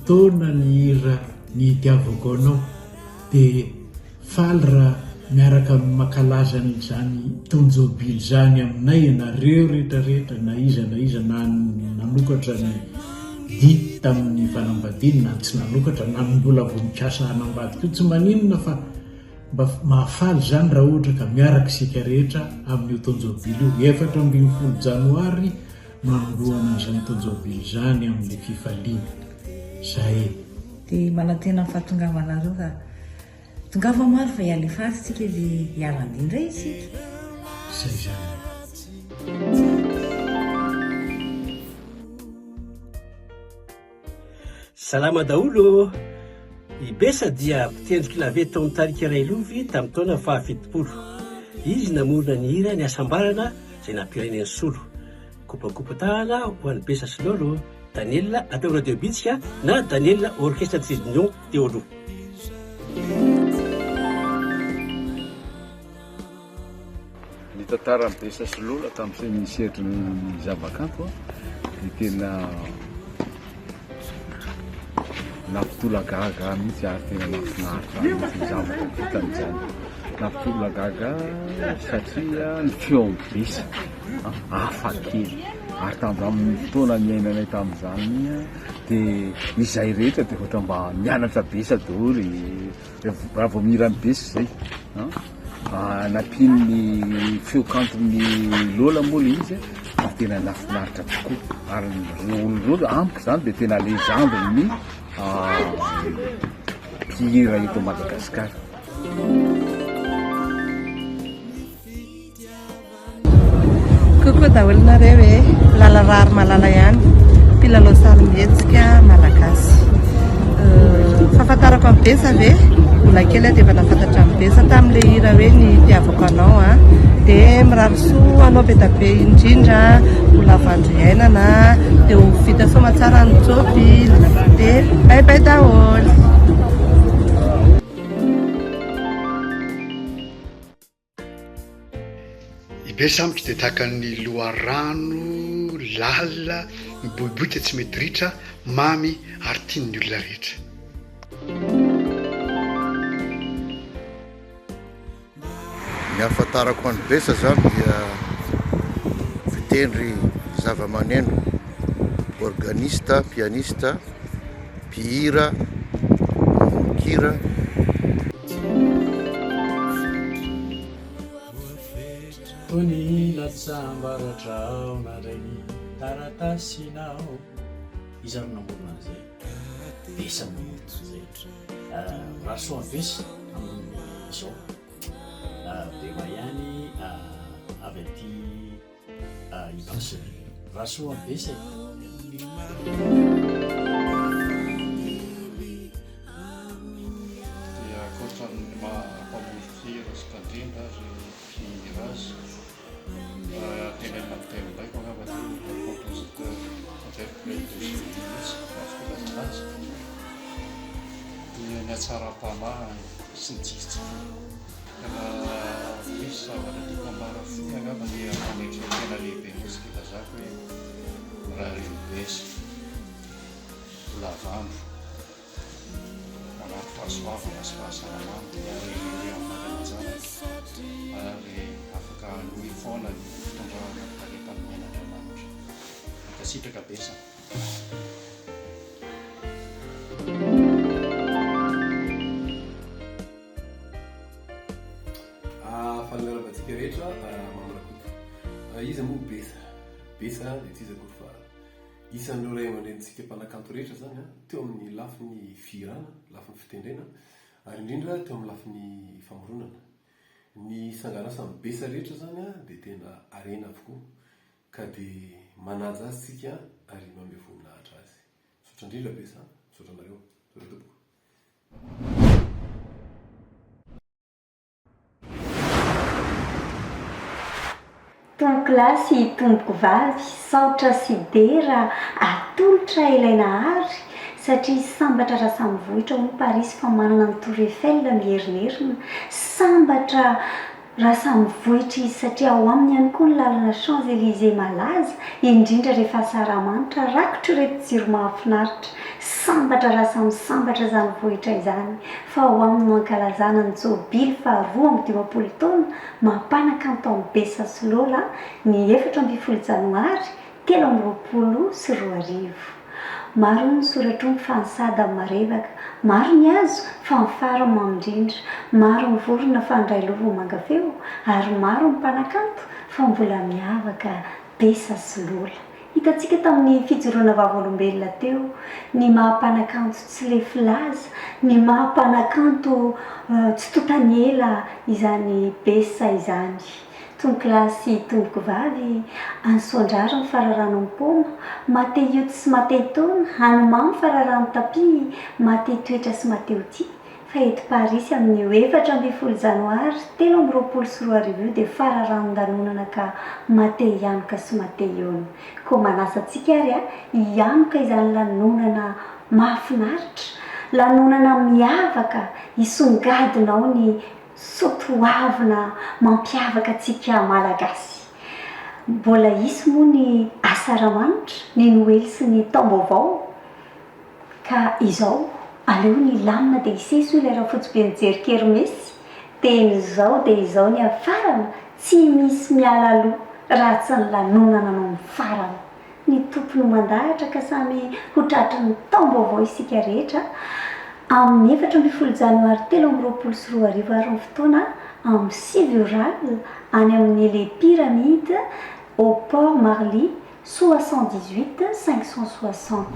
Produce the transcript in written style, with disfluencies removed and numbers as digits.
taona ny hira Ny Itiavako Anao dia faly raha miaraka mankalaza an'izany taon-jobily izany aminay ianareo rehetra rehetra na iza na iza na nanokatra ny didy tamin'ny fanambadiany na tsy nanokatra na ny mbola vao mikasa hanambady koa tsy maninona fa Mba mahafaly izany raha ohatra ka miaraka isika rehetra amin'io taon-jobily io. 14 janoary no hanombohana an'izany taon-jobily izany amin'ny fifaliana. Izay e. Dia manantena ny fahatongavanareo ka tongava maro fa hiala hifaly isika dia hiara-handeha indray isika. Izay izany e. Salama daholo ô! I Bessa dia mpitendry clavier tao amin'ny tarika Railovy tamin'ny taona faha 70. Izy namorona ny hira Ny Hasambarana izay nampirainy an'i Solo. Kopakopa-tanana ho an'i Bessa sy Lolo, Daniel atao Radio Bitsika na Daniel Orchestre Trait d'Union teo aloha. Ny tantaran'i Bessa sy Lola tamin'ny sehatry ny zavakanto dia tena nampitolagaga ahy mihitsy ary tena nahafinaritra ahy mihitsy ny zavatra vitany izany. Nampitolagaga ahy satria ny feon'i Bessa hafa kely ary tamin'ny fotoana niainanay tamin'izany dia izay rehetra dia ohatra mba mianatra Bessa daholo Raha vao mihira ny Bessa izay an, nampian'ny feo kanton'ny Lola moa ilay izy dia tena nahafinaritra tokoa ary ireo olona ireo amiko izany dia tena legende ny mpihira eto Madagasikara. Coucou daholo nareo e! Lala Raharimalala ihany, mpilalao sarimihetsika malagasy. Fahafantarako an'i Bessa ve? Mbola kely aho dia efa nahafantatra an'i Bessa tamin'ilay hira hoe ny itiavako anao a. Dia mirary soa anao be dia be indrindra, ho lava andro iainana, dia ho vita soamatsara ny jobily. Dia bye bye daholo. I Bessa amiko dia tahaka ny loharano lalina miboiboika tsy mety ritra, mamy ary tian'ny olona rehetra. Ny ahafantarako an'i Bessa zany dia mpitendry zava-maneno, organiste, pianiste, mpihira, mpamoron-kira. Tony latsam-baratra aho nandray ny taratasinao. Iza no namorona an'izay? Bessa no namorona an'izay. Mirary soa an'i Bessa amin'izao. Bema ihany avy aty Itaosy. Mirary soa an'i Bessa e. Dia ankoatra ny maha mpamoron-kira sy mpandrindra ary mpihira azy, raha tenenina amin'ny teny baiko angamba dia auteur-compositeur interprète de génie mihitsy no azo filazana azy, dia ny hatsaram-panahiny sy ny tsikitsiky. Tena misy zavatra tiako ambara fohy angamba dia fanetren-tena lehibe mihitsy filazako hoe mirary an'i Bessa ho lava andro. Anaty fahasoavana sy fahasalamana ary ireo amin'ny vady aman-janaka ary afaka hanohy foana ny fitondrana ny talenta nomen'Andriamanitra. Mankasitraka betsaka. Faly miarahaba antsika rehetra, Mamy Rakoto. Iza moa Bessa? Bessa dia tsy iza akory fa Isan'ireo ray aman-drenintsika mpanakanto rehetra izany teo amin'ny lafiny fihirana, lafiny fitendrena ary indrindra teo amin'ny lafiny famoronana. Ny sangan'asan'i Bessa rehetra izany dia tena harena avokoa ka dia manaja azy isika ary manome voninahitra azy. Misaotra indrindra Bessa a! Misaotra anareo. Misaotra tompoko. Tompoko lahy sy tompoko vavy, saotra sy dera atolotra ilay Nahary satria sambatra Rasamivohitra hono Parisy fa manana ny Tour Eiffel mierinerina, sambatra Rasamivohitra izy satria ao aminy ihany koa ny lalana Champs Elysées malaza, indrindra rehefa Asaramanitra rakotr'ireto jiro mahafinaritra. Sambatra raha samy sambatra izany vohitra izany fa ho aminy no ankalazana ny jobily faha 52 taona maha mpanakanto an'i Bessa sy Lola ny 14 janoary 2023. Maro ny soratr'omby fa ny sada no marevaka, maro ny hazo fa ny fary no mamy indrindra, maro ny vorona fa ny railovy no manga feo ary maro ny mpanakanto fa mbola miavaka Bessa sy Lola. Hitantsika tamin'ny fijoroana vavolombelona teo ny maha mpanakanto tsy lefy laza, ny maha mpanakanto tsy tontan'ny ela izany Bessa izany. Tompokolahy sy tompokovavy, any Soandraro ny fararano ny paoma, maha te hioty sy maha te hitaona, any Mamy fararano tapia, maha te hitoetra sy maha te ho tia. Fa eto Parisy amin'io 14 janoary 2023 io dia fararanon-danonana ka maha te hianoka sy maha te hihaona. Koa manasa antsika ary hianoka izany lanonana mahafinaritra, lanonana miavaka hisongadina ao ny soatoavina mampiavaka antsika Malagasy. Mbola hisy moa ny asaramanitra, ny Noely sy ny taom-baovao. Ka izao, aleo ny hilamina dia hiseso ilay rafotsibe mijery kermesy, dia izao dia izao ny hafarana, tsy misy miala aloha raha tsy ny lanonana no mifarana. Ny Tompo no mandahatra ka samy ho tratry ny taom-baovao isika rehetra, amin'ny 14 janoary 2023 ary ny fotoana amin'ny 9 ora alina any amin'ny Les Pyramides au Port Marly 78 560.